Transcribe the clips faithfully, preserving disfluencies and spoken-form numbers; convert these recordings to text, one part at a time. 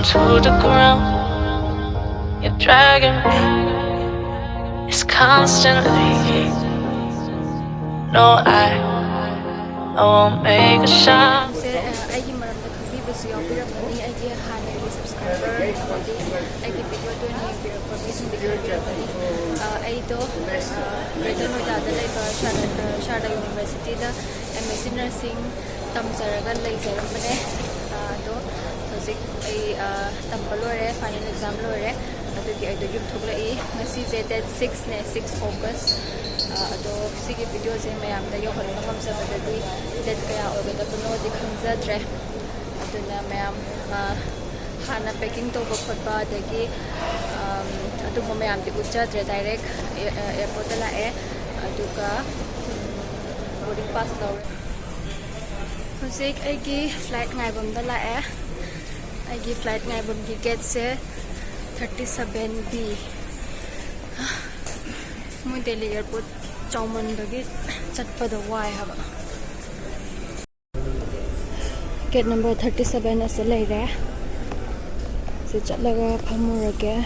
To the ground, you're dragging me. It's constantly. No, I, I won't make a sound. ꯁꯦ, ꯑ, ꯑꯩꯒꯤ ꯃꯔꯝꯗ ꯈꯪꯕꯤꯕꯁꯨ ꯌꯥꯎꯕꯤꯔꯝꯒꯅꯤ꯫ ꯑꯩꯒꯤ ꯍꯥꯟꯅꯒꯤ subscriber ꯑꯃꯗꯤ ꯑꯩꯒꯤ video ꯇꯣꯏꯅ ꯌꯦꯡꯕꯤꯔꯛꯄ ꯃꯤꯁꯤꯡꯗꯒꯤ ꯈꯪꯕꯤꯔꯝꯒꯅꯤ꯫ ꯑ, ꯑꯩꯗꯣ, ꯑ, Greater Noida ꯗ ꯂꯩꯕ ꯁꯥꯔꯗ, ꯑ, ꯁꯥꯔꯗ University ꯗ M S C Nursing ꯇꯝꯖꯔꯒ ꯂꯩꯖꯔꯝꯕꯅꯦ꯫ ꯑ, ꯑꯗꯣ ꯍꯧꯖꯤꯛ ꯑꯩ, ꯑ, ꯇꯝꯕ ꯂꯣꯏꯔꯦ, final exam ꯂꯣꯏꯔꯦ꯫ ꯑꯗꯨꯒꯤ ꯑꯩꯗꯣ ꯌꯨꯝ ꯊꯣꯛꯂꯛꯏ꯫ ꯉꯁꯤꯁꯦ date six ꯅꯦ, six August꯫ ꯑ, ꯑꯗꯣ ꯁꯤꯒꯤ video ꯁꯦ ꯃꯌꯥꯝꯗ ꯌꯧꯍꯟꯕ ꯉꯝꯖꯕꯗꯗꯤ date ꯀꯌꯥ ꯑꯣꯏꯒꯗꯕꯅꯣꯗꯤ ꯈꯪꯖꯗ꯭ꯔꯦ꯫ ꯑꯗꯨꯅ ꯃꯌꯥꯝ, ꯑ, ꯍꯥꯟꯅ packing ꯇꯧꯕ ꯈꯣꯠꯄ ꯑꯗꯒꯤ, ꯑꯝ, ꯑꯗꯨꯝꯕ ꯃꯌꯥꯝꯗꯤ ꯎꯠꯆꯗ꯭ꯔꯦ, direct ꯑꯦ-, ꯑ, airport ꯇ ꯂꯥꯛꯑꯦ꯫ ꯑꯗꯨꯒ, ꯎꯝ, boarding pass ꯂꯧꯔꯦ꯫ ꯍꯧꯖꯤꯛ ꯑꯩꯒꯤ flight ꯉꯥꯏꯐꯝꯗ ꯂꯥꯛꯑꯦ꯫ ꯑꯩꯒꯤ flight ꯉꯥꯏꯐꯝꯒꯤ gate ꯁꯦ thirty seven B꯫ ꯃꯣꯏ Delhi airport ꯆꯥꯎꯃꯟꯕꯒꯤ ꯆꯠꯄꯗ ꯋꯥꯏ ꯍꯥꯏꯕ꯫ Gate number thirty seven ꯑꯁꯤ ꯂꯩꯔꯦ꯫ ꯁꯤ ꯆꯠꯂꯒ ꯐꯝꯃꯨꯔꯒꯦ꯫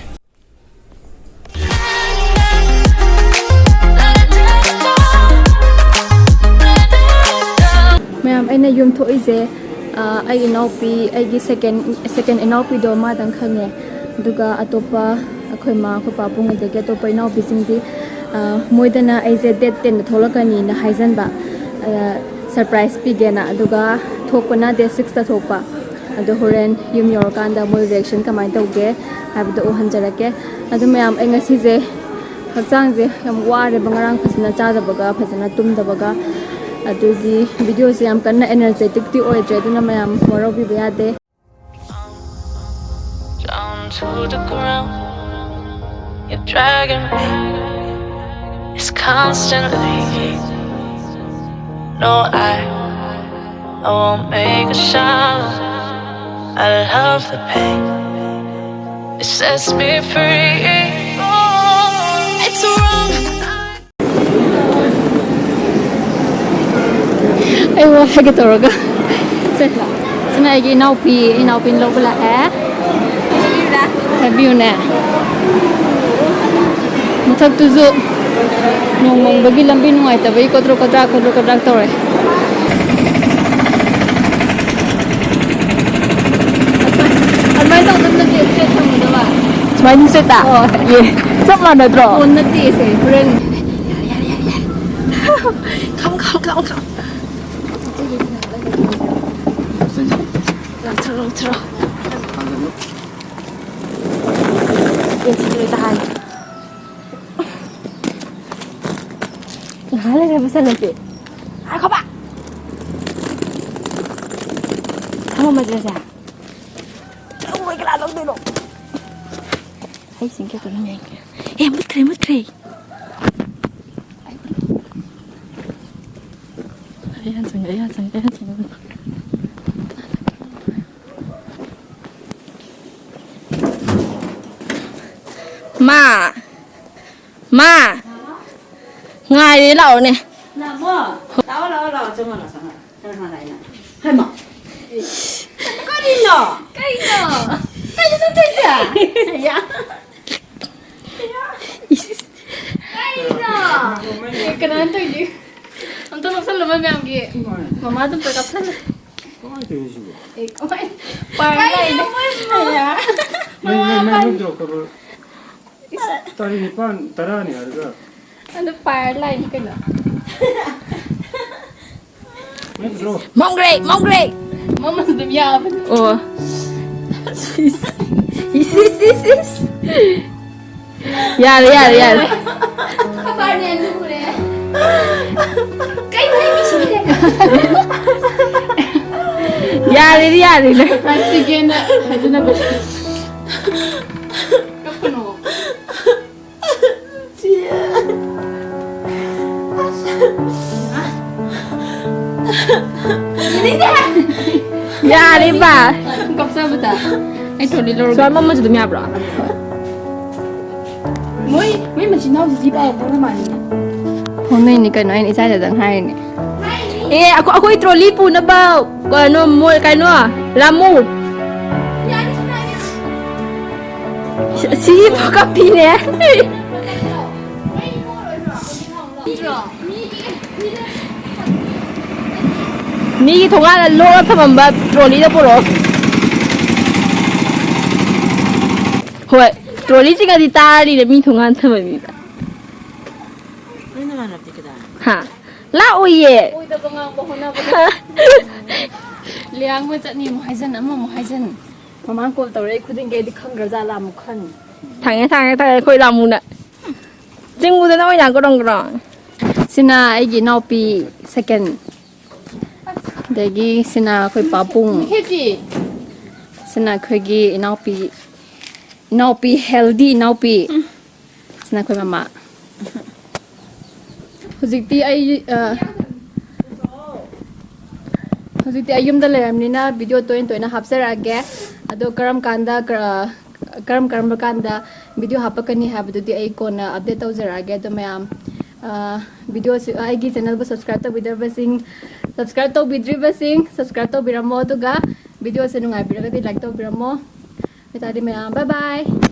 ꯃꯌꯥꯝ, ꯑꯩꯅ ꯌꯨꯝ ꯊꯣꯛꯏꯁꯦ, ꯑ, ꯑꯩ ꯏꯅꯥꯎꯄꯤ, ꯑꯩꯒꯤ second, second ꯏꯅꯥꯎꯄꯤꯗꯣ ꯃꯥꯗꯪ ꯈꯪꯉꯦ꯫ ꯑꯗꯨꯒ ꯑꯇꯣꯞꯄ ꯑꯩꯈꯣꯏ ꯃꯥ, ꯑꯩꯈꯣꯏ ꯄꯥꯕꯨꯡ, ꯑꯗꯒꯤ ꯑꯇꯣꯞꯄ ꯏꯅꯥꯎꯄꯤꯁꯤꯡꯗꯤ, ꯑ, ꯃꯣꯏꯗꯅ ꯑꯩꯁꯦ date ten ꯗ ꯊꯣꯛꯂꯛꯀꯅꯤꯅ ꯍꯥꯏꯖꯟꯕ꯫ ꯑ, surprise ꯄꯤꯒꯦꯅ꯫ ꯑꯗꯨꯒ ꯊꯣꯛꯄꯅ date six ꯇ ꯊꯣꯛꯄ꯫ ꯑꯗꯣ ꯍꯣꯔꯦꯟ ꯌꯨꯝ ꯌꯧꯔꯀꯥꯟꯗ ꯃꯣꯏ reaction ꯀꯃꯥꯏꯅ ꯇꯧꯒꯦ ꯍꯥꯏꯕꯗꯣ ꯎꯍꯟꯖꯔꯛꯀꯦ꯫ ꯑꯗꯨ ꯃꯌꯥꯝ, ꯑꯩ ꯉꯁꯤꯁꯦ ꯍꯛꯆꯥꯡꯁꯦ ꯌꯥꯝ ꯋꯥꯔꯦꯕ, ꯉꯔꯥꯡ ꯐꯖꯅ ꯆꯥꯗꯕꯒ ꯐꯖꯅ ꯇꯨꯝꯗꯕꯒ꯫ ꯑꯗꯨꯒꯤ video ꯁꯦ ꯌꯥꯝ ꯀꯟꯅ energetic ꯇꯤ ꯑꯣꯏꯗ꯭ꯔꯦ, ꯑꯗꯨꯅ ꯃꯌꯥꯝ ꯋꯥꯔꯧꯕꯤꯕ ꯌꯥꯗꯦ꯫ Down to the ground, you're dragging me. It's constantly. No, I, I won't make a sound. I love the pain. It sets me free. It's wrong. ꯑꯩ ꯋꯥ ꯍꯥꯏꯒꯦ ꯇꯧꯔꯒ꯫ ꯁꯦ, ꯁꯤꯅ ꯑꯩꯒꯤ ꯏꯅꯥꯎꯄꯤ, ꯏꯅꯥꯎꯄꯤꯅ ꯂꯧꯕ ꯂꯥꯛꯑꯦ꯫ ꯍꯥꯏꯕꯤꯌꯨꯅꯦ꯫ ꯃꯊꯛꯇꯨꯁꯨ ꯅꯣꯡ ꯃꯪꯕꯒꯤ ꯂꯝꯕꯤ ꯅꯨꯡꯉꯥꯏꯇꯕꯒꯤ ꯀꯣꯗ꯭ꯔꯣꯛ ꯀꯗ꯭ꯔꯥꯛ, ꯀꯣꯗ꯭ꯔꯣꯛ ꯀꯗ꯭ꯔꯥꯛ ꯇꯧꯔꯦ꯫ ꯑꯗꯨꯃꯥꯏꯅ ꯇꯧꯗꯕ ꯅꯠꯇꯦ, straight ꯊꯝꯒꯗꯕ꯫ ꯁꯨꯃꯥꯏꯅ straight ꯇ? ꯍꯣꯏ꯫ ꯑꯦ, ꯆꯞ ꯃꯥꯟꯅꯗ꯭ꯔꯣ? ꯐꯣꯟ ꯅꯠꯇꯦ ꯁꯦ, ꯍꯣꯔꯦꯟ꯫ ꯌꯥꯔꯦ, ꯌꯥꯔꯦ, ꯌꯥꯔꯦ, ꯌꯥꯔꯦ꯫ ꯈꯝ, ꯈꯝ, ꯈꯝ, ꯈꯝ꯫ ꯂꯥꯎꯊꯔꯣ, ꯂꯥꯎꯊꯔꯣ꯫ ꯌꯦꯟꯁꯤꯟꯂꯣꯏ ꯇꯥꯍꯜꯂꯦ꯫ ꯉꯥꯏꯍꯥꯛ ꯂꯩꯔ ꯄꯨꯁꯜꯂꯁꯦ꯫ ꯉꯥꯏꯈꯣꯕ꯫ ꯊꯝꯃꯝꯃꯁꯤꯔꯁꯦ꯫ ꯂꯧꯔꯣꯏ, ꯀꯅꯥ ꯂꯧꯗꯣꯏꯅꯣ? ꯑꯩ ꯁꯤꯡ ꯀꯌꯥ ꯇꯧꯔꯝꯃꯦ? ꯑꯦ, ꯃꯨꯠꯈ꯭ꯔꯦ, ꯃꯨꯠꯈ꯭ꯔꯦ꯫ ꯑꯩ ꯍꯥꯟ ꯆꯪꯉꯦ, ꯑꯩ ꯍꯥꯟ ꯆꯪꯉꯦ, ꯑꯩ ꯍꯥꯟ ꯆꯪꯉꯦ꯫ ꯃꯥ! ꯃꯥ! ꯉꯥꯏꯔꯦ, ꯂꯥꯛꯑꯣꯅꯦ꯫ ꯂꯥꯛꯑꯣ, ꯂꯥꯛꯑꯣ, ꯂꯥꯛꯑꯣ, ꯆꯪꯉꯣ, ꯂꯥꯛꯑꯣ, ꯆꯪꯉꯣ꯫ ꯀꯅꯥ ꯀꯅꯥ ꯂꯥꯛꯏꯅꯣ? ꯍꯩꯃꯥ! ꯀꯔꯤꯅꯣ? ꯀꯩꯅꯣ? ꯀꯩꯅꯣ ꯅꯪ ꯇꯧꯔꯤꯁꯦ? ꯌꯥ꯫ ꯏꯁ, ꯏꯁ꯫ ꯀꯩꯅꯣ? ꯑꯦ, ꯀꯅꯥꯅ ꯇꯧꯔꯤꯁꯦ? ꯑꯝꯇ ꯅꯣꯛꯁꯜꯂꯣ, ꯃꯣꯏ ꯃꯌꯥꯝꯒꯤ꯫ ꯃꯃꯥꯗꯣ ꯑꯝꯇ ꯀꯥꯞꯁꯜꯂꯣ꯫ ꯀꯃꯥꯏꯅ ꯇꯧꯔꯤꯅꯣ ꯁꯤꯕꯣ? ꯑꯦ, ꯀꯃꯥꯏ-, ꯄꯥꯏꯔ ꯀꯩꯅꯣ ꯂꯥꯛꯏꯅꯦ꯫ ꯃꯣꯏꯁꯤꯕꯣ? ꯑꯌꯥ꯫ ꯃꯩ, ꯃꯩ, ꯃꯩ ꯃꯨꯠꯇ꯭ꯔꯣ? ꯀꯕꯔ꯫ ꯏꯁ, ꯇꯥꯔꯤꯛ ꯅꯤꯄꯥꯟ, ꯇꯔꯥꯅꯤ ꯍꯥꯏꯔꯒ꯫ ꯑꯗꯨ ꯄꯥꯏꯔ ꯂꯥꯛꯏꯅꯤ ꯀꯩꯅꯣ꯫ ꯃꯨꯠꯇ꯭ꯔꯣ? ꯃꯝꯈ꯭ꯔꯦ, ꯃꯝꯈ꯭ꯔꯦ꯫ ꯃꯝꯃꯁꯨ ꯑꯗꯨꯝ ꯌꯥꯕꯅꯤ꯫ ꯑꯣ꯫ ꯏꯁ, ꯏꯁ, ꯏꯁ, ꯏꯁ꯫ ꯌꯥꯔꯦ, ꯌꯥꯔꯦ, ꯌꯥꯔꯦ꯫ ꯀꯕꯥꯔꯅꯦ ꯑꯗꯨ ꯎꯔꯦ꯫ ꯀꯩꯅꯣ ꯍꯥꯏ ꯃꯤꯁꯤꯗꯤ? ꯌꯥꯔꯦꯗꯤ, ꯌꯥꯔꯦꯗ꯫ ꯄ꯭ꯂꯥꯁꯇꯤꯛꯀꯤ ꯑꯣꯏꯅ ꯐꯖꯅꯕ꯫ ꯀꯞꯀꯅꯣ꯫ ꯌꯥꯔꯦꯕ꯫ ꯀꯞꯆꯕꯗ꯫ ꯑꯩ ꯊꯣꯂꯤ ꯂꯧꯔꯒꯦ꯫ ꯁ꯭ꯋꯥꯏ ꯃꯝꯃꯁꯨ ꯑꯗꯨꯝ ꯌꯥꯕ꯭ꯔꯣ? ꯃꯣꯏ, ꯃꯣꯏ ꯃꯆꯤꯟ ꯃꯅꯥꯎꯁꯤꯗꯤ ꯄꯥꯎ ꯐꯥꯎꯅ ꯃꯥꯜꯂꯤꯅꯦ꯫ ꯐꯥꯎꯅꯩꯅꯤ ꯀꯩꯅꯣ, ꯑꯩꯅ ꯏꯆꯥꯗꯗꯪ ꯍꯥꯏꯔꯤꯅꯦ꯫ ꯑꯦ, ꯑꯩꯈꯣꯏ, ꯑꯩꯈꯣꯏ ꯇ꯭ꯔꯣꯂꯤ ꯄꯨꯅꯕ ꯀꯩꯅꯣ, ꯃꯣꯏ, ꯀꯩꯅꯣ, ꯔꯥꯃꯨ꯫ ꯁꯤꯁꯤꯕꯨ ꯀꯞꯄꯤꯅꯦ꯫ ꯃꯤꯒꯤ ꯊꯣꯡꯒꯥꯟꯗ ꯂꯣꯛꯑ ꯊꯝꯃꯝꯕ ꯇ꯭ꯔꯣꯂꯤꯗ ꯄꯨꯔꯛꯑꯣ꯫ ꯍꯣꯏ, ꯇ꯭ꯔꯣꯂꯤ ꯆꯤꯡꯉꯗꯤ ꯇꯥꯔꯅꯤꯅ ꯃꯤ ꯊꯣꯡꯒꯥꯟ ꯊꯝꯃꯝꯃꯤꯕ꯫ ꯅꯣꯏ ꯅꯃꯥꯟꯅꯕꯗꯤ ꯀꯗꯥꯏ? ꯍꯥ? ꯂꯥꯛꯑꯣꯏꯌꯦ꯫ ꯑꯣꯏꯗꯕ ꯉꯥꯡꯕ ꯍꯣꯠꯅꯕꯗ꯫ ꯂꯤꯌꯥꯡꯕ ꯆꯠꯅꯤ ꯑꯃꯨꯛ ꯍꯥꯏꯖꯟ, ꯑꯃꯃꯨꯛ ꯍꯥꯏꯖꯟ꯫ ꯃꯃꯥꯡ ꯀꯣꯜ ꯇꯧꯔꯛꯏ ꯈꯨꯗꯤꯡꯒꯤ ꯑꯩꯗꯤ ꯈꯪꯒ꯭ꯔꯖꯥꯠꯂꯥ ꯑꯃꯨꯛ ꯈꯟ꯫ ꯊꯥꯡꯉꯦ, ꯊꯥꯡꯉꯦ, ꯊꯥꯡꯉꯦ, ꯑꯩꯈꯣꯏ ꯂꯥꯃꯨꯅ꯫ ꯆꯤꯡ ꯎꯗꯅ ꯑꯣꯏꯅ ꯒꯣꯔꯣꯡ ꯒꯣꯔꯣꯡ꯫ ꯁꯤꯅ ꯑꯩꯒꯤ ꯏꯅꯥꯎꯄꯤ second꯫ ꯑꯗꯒꯤ ꯁꯤꯅ ꯑꯩꯈꯣꯏ ꯄꯥꯕꯨꯡ꯫ ꯁꯤꯅ ꯑꯩꯈꯣꯏꯒꯤ ꯏꯅꯥꯎꯄꯤ, ꯏꯅꯥꯎꯄꯤ healthy ꯏꯅꯥꯎꯄꯤ꯫ ꯁꯤꯅ ꯑꯩꯈꯣꯏ ꯃꯃꯥ꯫ ꯍꯧꯖꯤꯛꯇꯤ ꯑꯩ, ꯑ, ꯍꯧꯖꯤꯛꯇꯤ ꯑꯩ ꯌꯨꯝꯗ ꯂꯩꯔꯕꯅꯤꯅ video ꯇꯣꯏꯅ ꯇꯣꯏꯅ ꯍꯥꯞꯆꯔꯛꯑꯒꯦ꯫ ꯑꯗꯣ ꯀꯔꯝ ꯀꯥꯟꯗ, ꯀ-, ꯀꯔꯝ ꯀꯔꯝꯕ ꯀꯥꯟꯗ video ꯍꯥꯞꯄꯛꯀꯅꯤ ꯍꯥꯏꯕꯗꯨꯗꯤ ꯑꯩ ꯀꯣꯟꯅ update ꯇꯧꯖꯔꯛꯑꯒꯦ꯫ ꯑꯗꯣ ꯃꯌꯥꯝ, ꯑ, videoꯁꯤ, ꯑꯩꯒꯤ channelꯕꯨ subscribe ꯇꯧꯕꯤꯗ꯭ꯔꯕꯁꯤꯡ, subscribe ꯇꯧꯕꯤꯗ꯭ꯔꯤꯕꯁꯤꯡ, subscribe ꯇꯧꯕꯤꯔꯝꯃꯣ꯫ ꯑꯗꯨꯒ videoꯁꯦ ꯅꯨꯡꯉꯥꯏꯕꯤꯔꯒꯗꯤ like ꯇꯧꯕꯤꯔꯝꯃꯣ꯫ ꯑꯗꯨ ꯑꯣꯏꯇꯥꯔꯗꯤ ꯃꯌꯥꯝ, bye bye꯫